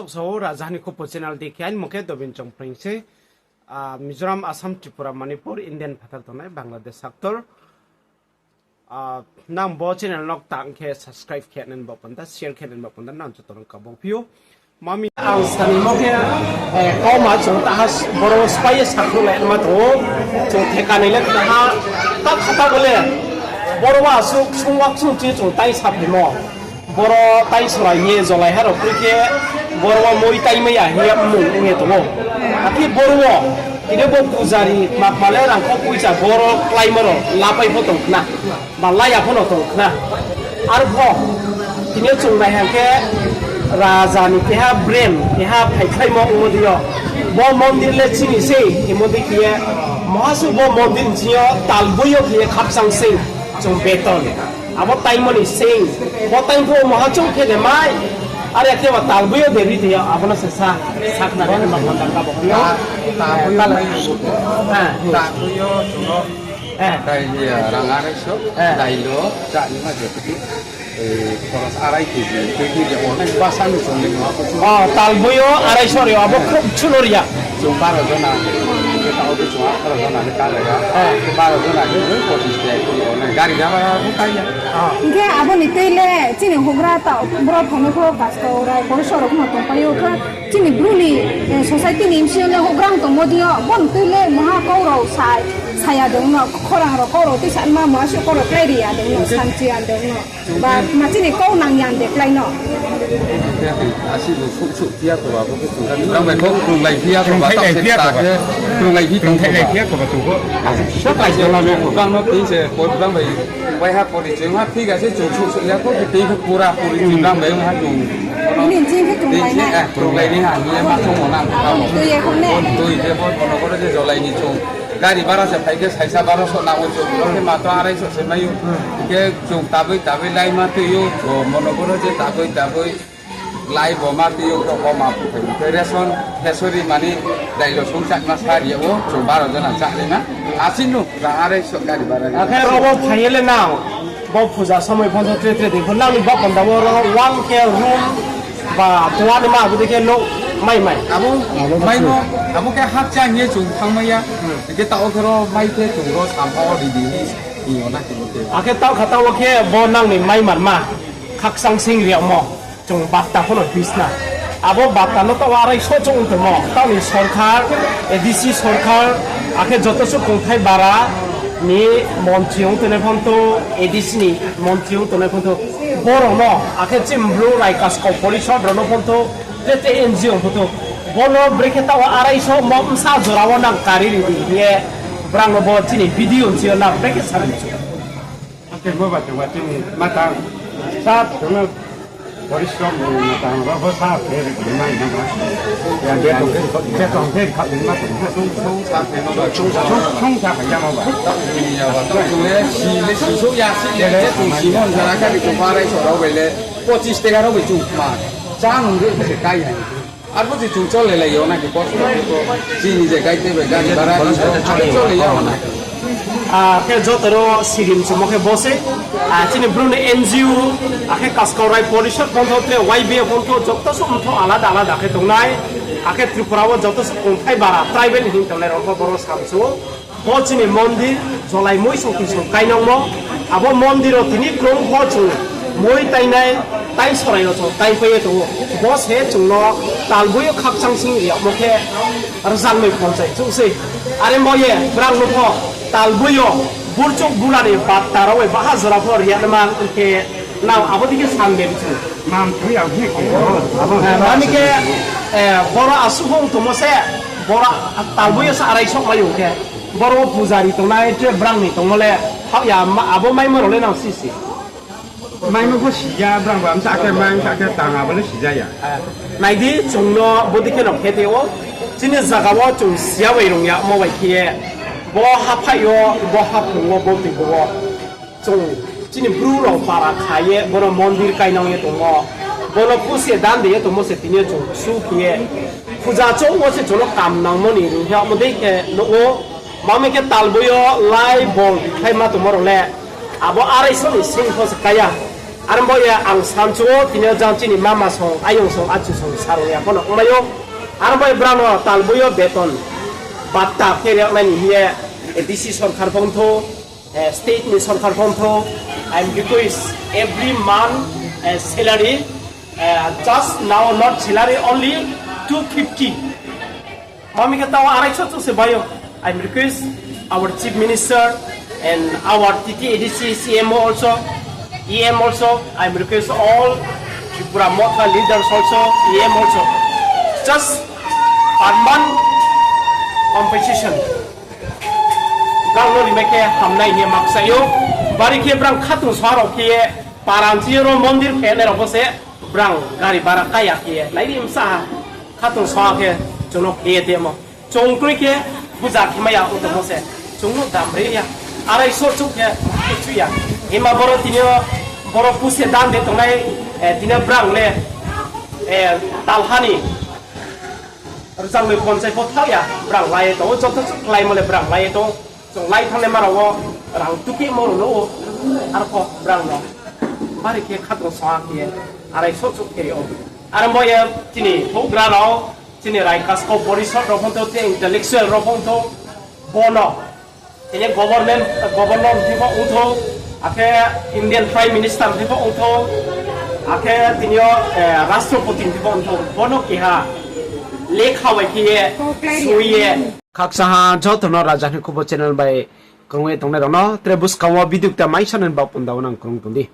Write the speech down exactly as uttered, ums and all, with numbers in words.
Sao Raja ni Khupo channel di khe aini mung khe Dobin Chongpreng se. Ah, Mizoram, Assam, Tripura, Manipur, Indian phathar tongnai Bangladesh saktor. Ah, nang bo channel nok tang khe subscribe khe nang bo panda, share khe nang bo panda, nang joto no kabo phi ou. Mami ang sani mo khe, eh, kauma chung taha boro spai ye sakhruh lai ma tong ou, chung theka nai le taha, ta khata bo le, boro wa asuk sung wa sung chi chung tai saphaimo. Boro tai sorai ye jolai ha rao kri khe, boro wo moi tai mai ya hing ye mmung ong ye tong ou. Akhe boro wo, tini bo pujari, makma le rangkho poicha boro kláimo rao lapai pho tong khna, ba la ya pho no tong khna. Arpho, tini chung nai ha khe, raja ni keha brain, keha phaikhlaimo ongmo dei yo. Bo mondir le chini sei, hingmo dei khe ye, moha suh bo mondir ni sing yo talboi yo khe ye khakchang sei, chung beton. Abo taimo ni sei, bo taimo pho moha chung khe de mai, are khe ba talboi yo de ri tei yo, abo no se sa, sakna de ma panda ka bo. Talboi yo, talboi yo chung no, eh, dai, rang arai so, eh, dai lo, chá ni ma je, eh, khoros arai kg, tui kg, online basa ni chung ni ma ko chung. Oh, talboi yo arai so ri, abo khub chuno ri ya. Chung baro jona, khe tao khe chung atharo jona ni kale ya. Baro jona khe chung pochis ta khe online gari gaba bo kai ya. Hing khe abo ni tui le chini houhgra tao boro phainai pho kaskau rai, porishod rao pho no tongpai ou khe chini Bru ni, eh, society ni bsing yo le houhgra tongmo dei yo, bo ni tui le moha kau rao sa, saya de ong no, khorang rao kau rao tuisa ma, moha suh kau rao klái ri ya de ong no, sanchi ya de ong no. Ba, ma chini kau nang ya de klái no. Asi bo suh suh phi ya kho ba, bo khe chung rang bai kho krunglai phi ya kho ba, krunglai phi ya kho ba, krunglai phi ya kho ba chung kho. Sa klái jala me kho. Bang no tei se, bang bai, bai ha pori chung ha, thik ase chung suh suh ya kho, tei khe pura pori chung bang bai ha chung. Ini jing khe krunglai ni ha, ni ya ma chung mo nang. Tui ye kho ne. Tui ye kho, kono kono je jolai ni chung. Gari bara se phai khe saisa baro so nang ou chung, khe matro arai so se mai ou. Khe chung taboi taboi lai ma tui ou, o mono boro je taboi taboi lai bo ma tui ou, khe bo ma phai khe ration, thesori mani dailo sung chakma sa ri ya ou, chung baro jona chá ri na. Asi nu, rang arai so gari bara. Akhe ro bo phai ye le nang, bo puja somoi pho tre tre dei pho nang ni bo panda wo ro wang khe room, ba, tongani ma abo dei khe nouh mai mai. Abo, abo mai no, abo khe hakcha hing ye chung thanngmai ya. Hing khe taoh khe ro mai khe chung ro sampha wo ri di hing yo na khe bo khe. Akhe taoh kha taoh wo khe bo nang ni mai manma, khakchang sing ri yagmo, chung batta pho no bisna. Abo batta no taoh arai so chung tongmo, taoh ni sorkar, A D C sorkar, akhe joto suh kongthai bara ni montri ong tongnai pho tho, A D C ni montri ong tongnai pho tho, borao no, akhe chini Bru rai kaskau porishod rao no pho tho, je te N G O pho tho, bo no brekhe taoh arai so mo bsa jora wo nang kari ri di hing ye, brang no bo chini video ni sing yo nang brekhe sa ri chu. Akhe bo ba tongba chini matang sa tongno porishrom ni matang ba bo sa khe ri mai na ba. Ya be tong khe, be tong khe kha ni ma tong. Chung, chung sa khe no ba, chung sa, chung sa khe ya ma ba. Ni ya ba, chung le si le si so ya si le, chung si mon jara ka ri chung ba rai so rao bai le, pochis teka rao bai chung ma. Chá nung de se kai ya. Arphuh se chung chole lai yo na khe bo, chini je gai tei bai gari bara ni, arphuh chole ya na. Ah, khe joto ro sirim chungmo khe bo se, ah, chini Bru ni N G O, akhe Kaskau Rai Porishod pho tho, tre Y B A pho tho, joto suh mtho alada alada khe tongnai, akhe Tripura wo joto suh kongthai bara, tribal hing tongnai rao pho boro samsu. Bo chini mondir, jolai moi song tisong kainangmo, abo mondir wo tini krung pho chung moi tainai, tai sorai no chung taipai ye tong ou. Bo se chung no talboi yo khakchang sing ri yagmo khe rjang noi ponchai chung sei. Are mo ye brang no pho talboi yo burchouh bura ni batta rao bai baha jora pho ri ya naima hing khe nang abo dei khe san de bchu. Mami khe, eh, boro asuh ong tongmo se, boro talboi yo se arai soh mai ong khe. Boro wo pujari tongnai, tre brang ni tongmo le, hah ya, abo maimo rao le nang sisi. Maimo pho si ya, brang ba msa khe mai, msa khe tang, abo le si ja ya. Nai di, chung no bodei khe no khe te ou, chini zaga wo chung si ya bai rung ya, mo bai khe ye, bo haphaih yo, bo haphung wo, bo tui bo wo. Chung chini Bru rao para kha ye, bono mondir kainang ye tongmo, bono puse dan de ye tongmo se tini yo chung su khe ye, puja chouh wo se chung no kam nangmo ni ri yagmo dei khe nuh ou, mami khe talboi yo lai bol khlaima tongmo rao le, abo arai so ni sing pho se kái ya. Aro bo ye ang samchu o, tini yo jang chini mama song, ayong song, achu song, sarung ya pho no ongmai ou. Aro bo ye brang no talboi yo beton batta khe ri yag nai ni hing ye, eh, D C sorkar pho ongthou, eh, state ni sorkar pho ongthou, I am request every month, eh, salary, eh, just now not salary, only two fifty. Mami khe tao arai so chuk se bai ou. I am request our Chief Minister and our T T A D C C M O also, E M also, I am request all Tripura Motha leaders also, E M also, just per month compensation. Brang no rimai khe hamnai hing ye ma kchai ou. Bari khe brang khatung soha rao khe ye, paranchi ro mondir phainai rao pho se, brang gari bara kaya khe ye, nai di msa ha, khatung soha khe, chung no khe ye temo. Chung kroi khe, buja khe mai ya, o tongmo se, chung no dam ri ya. Arai so chuk khe, khe chu ya. Hima boro tini yo, boro puse dan de tongnai, eh, tini yo brang le, eh, talha ni rjang noi ponchai pho thaoh ya, brang lai ye tong ou, joto chuk kláimo le brang lai ye tong ou. Chung lai thanngnai ma rao wo rang tukimo rao no ou, arpho brang no bari khe khatung soha khe ye, arai so chuk khe ri ou. Aro bo ye chini houhgra rao, chini Raikaskau Porishod rao pho ongthou, tei intellectual rao pho ongthou, bo no tini government, governor thing pho ongthou, akhe Indian Prime Minister thing pho ongthou, akhe tini yo, eh, Rashtrapati thing pho ongthou, bo no keha lekha bai khe ye, soi ye. Khakchang ha joto no Raja ni Khubo channel bai krung ye tongnai rao no, tre buskang wo video kta mai sanani baoh panda wo nang krung tong di.